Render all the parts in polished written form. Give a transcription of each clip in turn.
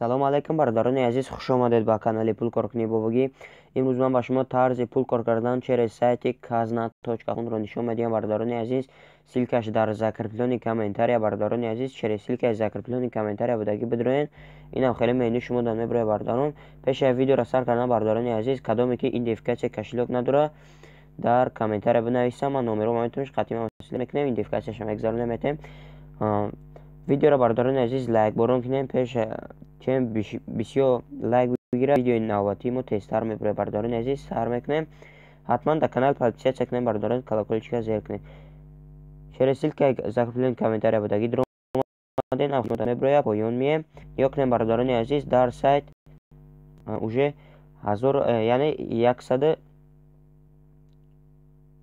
Салом алайкум, бародарони азиз, хуш омадед ба канали Пулкоркунии Бобогӣ. Имрӯз ман ба шумо тарзи пул кор кардан через сайти kazna.ро нишон медиҳам, бародарони азиз. Ссылкаш дар закреплённый комментария, бародарони азиз, через ссылкаи закреплённый комментария будагӣ бидроен. Инам хеле меню шумо дар меброяд, бародарон. Пеш аз видеоро сар кардан, бародарони азиз, кадоме ки идентификатсия кошелёк надорад, дар комментария бинависам, ман номеро метавонем қатъиман васила мекунем, идентификатсияшам мегзаронем, метем. Видеоро, бародарони азиз, лайк борон кунем, пеш чем бисёр лайк бигирад, видеои навбатии мо тезтар мебурад, бародарони азиз. Сар мекунем. Ҳатман дар канал подписаться кунем, бародарон, колокольчика зер кунем. Через ссылка закреплённый комментария будагӣ дромаден, меброяд, поён мием. Нигоҳ кунем, бародарони азиз, дар сайт уже ҳазор, яъне яксаду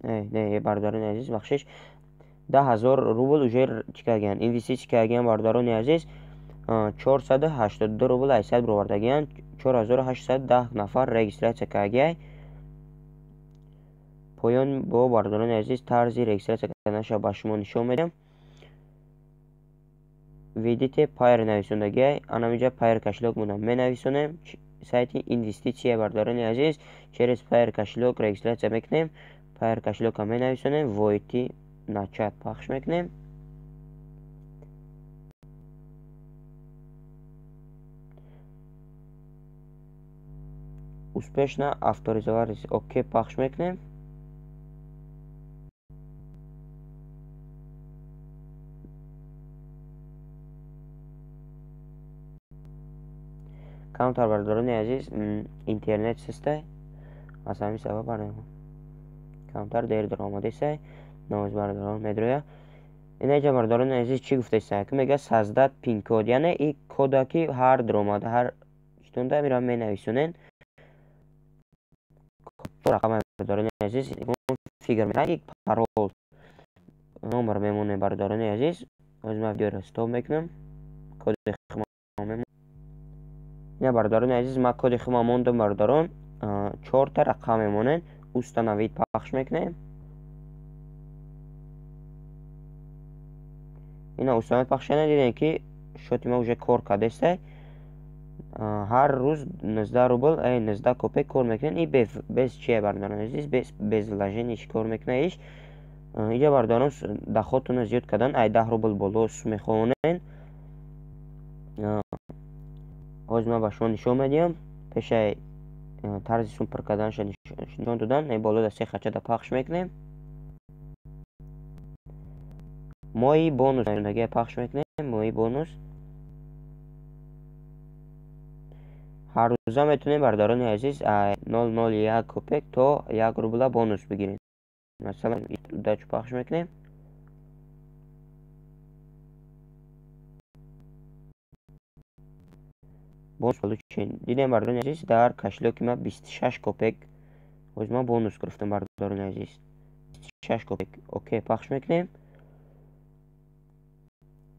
не, бародарони азиз, бахшиш, 10 000 рубл уже чӣ кардагиянд, инвеститсия кардагиянд, бародарони азиз. 482 рубл аз сайт баровардагиянд. 4810 нафар регистрация кардагиай. Поён бо, бародарони азиз, тарзи регистрация карданаша ба шумо нишон медиҳам. Введите Payeer нависондагиай, анамиҷа Payeer кошелёк мона менависонем. Сайти инвеститсия, бародарони азиз, через Payeer кошелёк регистрация мекунем. Payeer кошелёка менависонем, войти начать пахш мекунем. Успешно авторизовались, окей пахш мекунем. Камтар, бародарони азиз, интернет систай, аз ҳамин сабаб камтар дер даромадесай. Новоз, бародарон, медроя. Инаҷа, бародарони азиз, чӣ гуфтеса, ки мега создать пин-код, яъне и кода ки ҳар даромада, ҳар читонда мира менависонен рақам, бародарони азиз, фигур, парол, номер мемонем, бародарони азиз. Ҳозир ман видеоро стоп мекунам, коди ина, бародарони азиз, ман коди хума мондам, бародарон, чорта рақам мемонем, установить пахш мекунем. Ина установить пахш кардем, дидем ки счёти ма уже кор кардестай. Ҳар рӯз 19 рубл 19 копек кор мекунед. И без чия, бародарони азиз, без вложение кор мекунад иш. Иҷа, бародарон, доходтонро зиёд кардан, ай 10 рубл боло мехонен. Ҳозир ман ба шумо нишон медиҳам. Пешаи тарзи сум пур карданаша нишон додан, боло дар се хачада пахш мекунем. Мои бонус пахш мекунем, мои бонус. Ҳаррӯза метавонем, бародарони азиз, 0,01 копек то 1 рубла бонус бигирем. Масалан, удачу пахш мекунем. Бонус получен. Дидем, бародарони азиз, дар кошелёки ма 26 копек ҳозир ман бонус гирифтам, бародарони азиз. 26 копек. Окей пахш мекунем.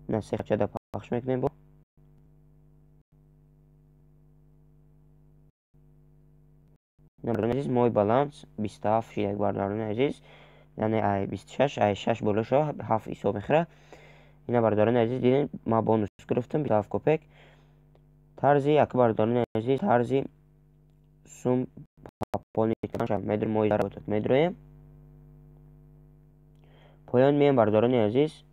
На се хачада пахш мекунем. Бародарони азиз, мой баланс 27 шидак, бародарони азиз, яъне ай 26, ай 6 боло шава, 7 ҳисоб мехӯрад. Ина, бародарони азиз, дидем, ман бонус гирифтам 27 копек. Тарзи як, бародарони азиз, тарзи сум пополнить медр мой заработок медроем. Поён меем, бародарони азиз,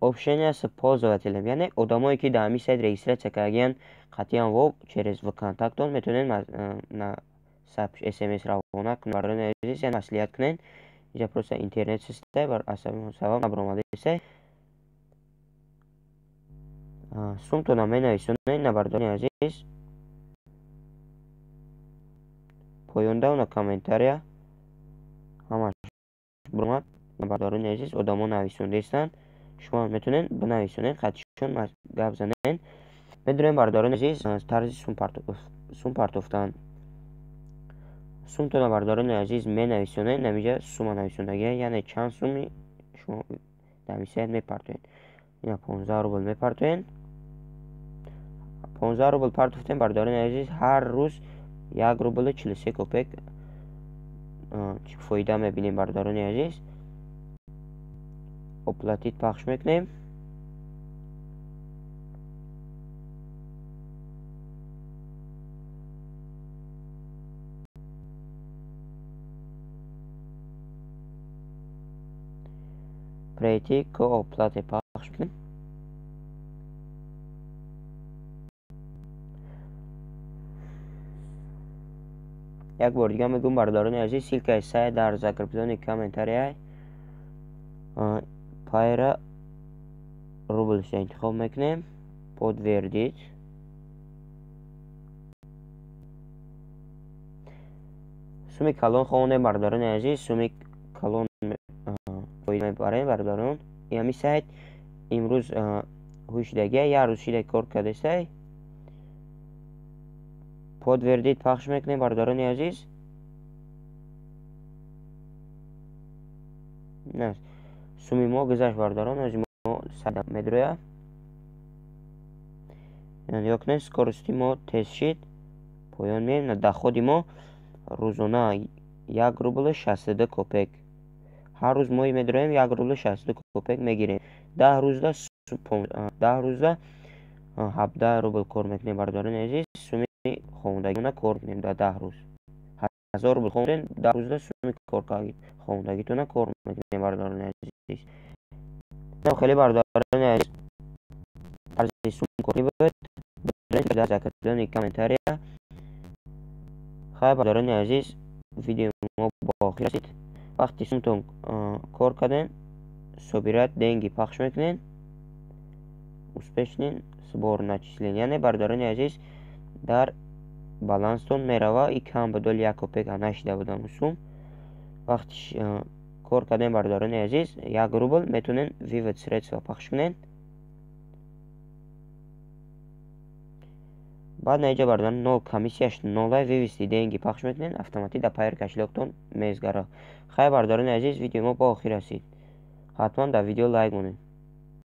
общение с пользователем, яъне одамое ки дар ҳамин сайт регистрация кардагиянд, қатъиян во через ВКонтактон метавонед смс равона кунед, бародарони азиз, яъне маслиҳат кунед. Иҷа просто интернет систай, аз сабаб набаромадесай. Сумтона менависонед, на, бародарони азиз, поёнда на комментария ҳамаш буромад, бародарони азиз, одамо нависондаистанд, шумо метавонед бинависонед, қатишон гап занед. Медонем, бародарони азиз, тарзи сум партофтан. Сумтона, бародарони азиз, менависонед, намиҷа сума нависондагия, яъне чанд суми шумо дар сайт мепартоед. Ина 15 рубл мепартоед. 15 рубл партофтем, бародарони азиз, ҳар рӯз 1 рублу 43 копек фоида мебинем, бародарони азиз. Оплатить пахш мекунем. Перейти к оплате пахш мекунем. Як бор дига мегӯм, бародарони азиз, ссылкаи сайт дар закреплённый комментария. Пайра рублша интихоб мекунем. Подтвердить. Суми калон хонем, бародарони азиз, суми калон фоида мебарем, бародарон. Ҳамин сайт имрӯз ҳуй шудагия, як рӯз шида кор кардесай. Подтвердить пахш мекунем, бародарони азиз. Суми мо гузашт, бародарон, ози мо сайт медроя. Нигоҳ кунед, скорости мо тез шид. Поён меем, доходи мо рӯзона 1 рубл 62 копек. Ҳар рӯз мо медроем 1 рубл 62 копек мегирем. 10 рӯзда 10 рӯзда 17 рубл кор мекунем, бародарони азиз. Суми хондагиона кор мекунем дар 10 рӯз. 1000 рубл хондем, 10 рӯзда суми кор хондагитона кор мекунем, бародарони азиз. Хеле, бародарони азиз, тарзи сум кор буд. Дар закреплённый комментария. Хайр, бародарони азиз, видеои мо ба охир расид. Вақти сумтон кор кардем, собирать деньги пахш мекунем. Успешный сбор начислен. Яъне, бародарони азиз, дар баланстон мерава и кам ба доли 1 копек нашида будам сум. Вақти кор кардем, бародарони азиз, 1 рубл метавонем вывод средства пахш кунем. Баъд наиҷа, бародарон, нол комиссияш нолай, вывести деньги пахш мекунед, автоматик дар Payeer кошелёктон мезгара. Хайр, бародарони азиз, видеои мо ба охир расид. Ҳатман дар видео лайк монед.